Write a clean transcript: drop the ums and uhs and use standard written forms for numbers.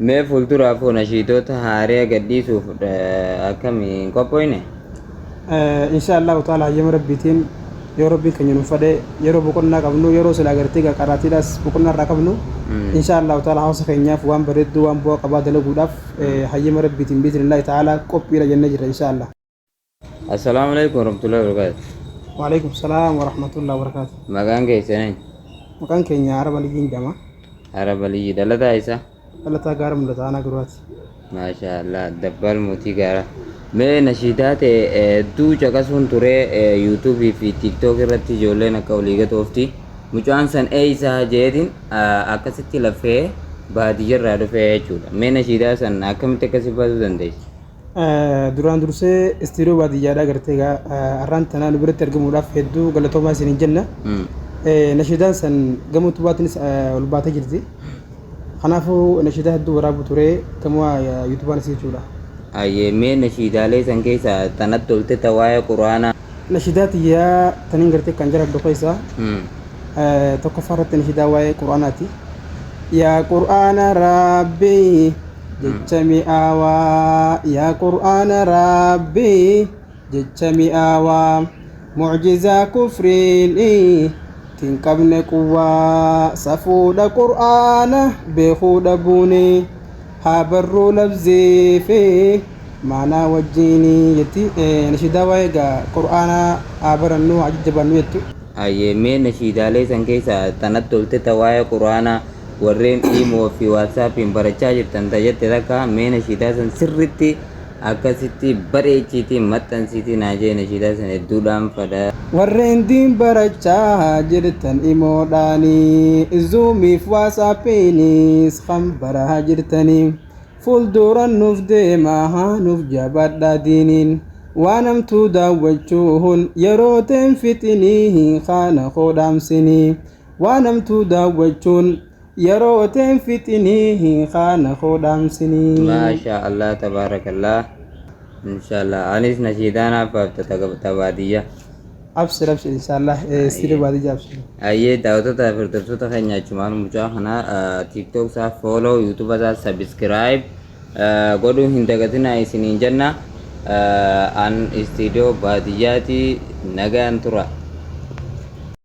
Mee fuulduraafuu nashiidota haaraa gadhiisuuf akkami hin qophoyne? Insha Allahu ta'ala, hayyama Rabbiitiin, yoo Rabbiin keenya nuuf fedhe, yeroo boqonnaa qabnu, yeroo silaa gartee qaraatiidhaas boqonnaa irraa qabnu, insha Allahu ta'ala hawaasa keenyaaf waan bareedduu, waan bu'aa qabaa dalaguudhaaf hayyama Rabbiitiin, biiznillahi ta'ala, qophiidha jennee jirra insha Allah. Assalaamu alaikum warahmatullahi wabarakatuh. Waalaikum salaam wa rahmatullahi wa barakatuh. Maqaan keessan eenyu? Maqaan keenya Araba Liyyiin jedhama. Araba Liyyi, dhalataa isaa? Dhalataa Gaara Mul'ata, aanaa Gurraati. Maasha Allah, dabbaal mootii gaaraa. Mee nashiidaa ta'e hedduu caqasuun ture yuutuubii fi TikTok irratti ijoolleen akka olii gatoofti. Mucaan san eeysaa jeetiin akkasitti lafee baadiyyarraa dhufee jechuudha. Mee nashiidaa san akkamitti akkasi baasuu dandeesse? Duraan dursee istiidiyoo baadiyyaadhaa gartee egaa har'aan tanaa nu biratti argamuudhaaf hedduu galatoomaa isiniin jenna. Nashiidaan san gama tubaatiinis ol baatee jirti. Kanaafuu nashiidaa hedduu waraabuu ture gama yuutubaanis jechuudha. Ayyee, mee nashiidaalee san keessaa tanatti tolte ta waa'ee Qur'aanaa. Nashiidaa tiyyaa taniin gartee kan jaladhu keessaa tokkoffaa irratti nashiidaa waa'ee Qur'aanaati. Yaa Qur'aana Rabbii jecha mi'aawaa, yaa Qur'aana Rabbii jecha mi'aawaa, mucjizaa kufriin tin qabne quwwaa, safuudha Qur'aana beekuu dhabuuni, haa barruu labzii fi maanaa wajjiini jetti. Nashiidaa waa'ee egaa Qur'aanaa haa barannu, haa jajjabaannu jettu. Ayyee, mee nashiidaalee san keessaa tanatti tolte ta waa'ee Qur'aanaa warreen Imoo fi WhatsAppiin barachaa jirtan ta jette takka, mee nashiidaa san sirritti akkasitti bareechiitii maxxansiitii naa jee, nashiidaa san hedduudhaan fadha. Warreen diin barachaa jirtan imoodhaanii, zuumiif waasaappiinis kan baraa jirtanii, fuulduran nuuf deemaa, nuuf jabaadhaa diiniin. Waan hamtuu daawwachuun yeroo teen fixinii, kana koo dhaamsinii. Waan hamtuu daawwachuun yeroo teen fixinii, kana koo dhaamsinii. Maasha Allah, tabaarakallah. Inshallah anis nashiidaa naaf baafta ta baadiyyaa. Abshir, abshir, inshallah, istiidiyoo baadiyyaa, abshir. Ayyee, daawwattoota fi hordoftoota keenya, achumaan mucaa kana TikTok isaa follow, YouTube isaa subscribe godhuu hin dagatinaa isiniin jenna. An istiidiyoo baadiyyaati, nagaan tura.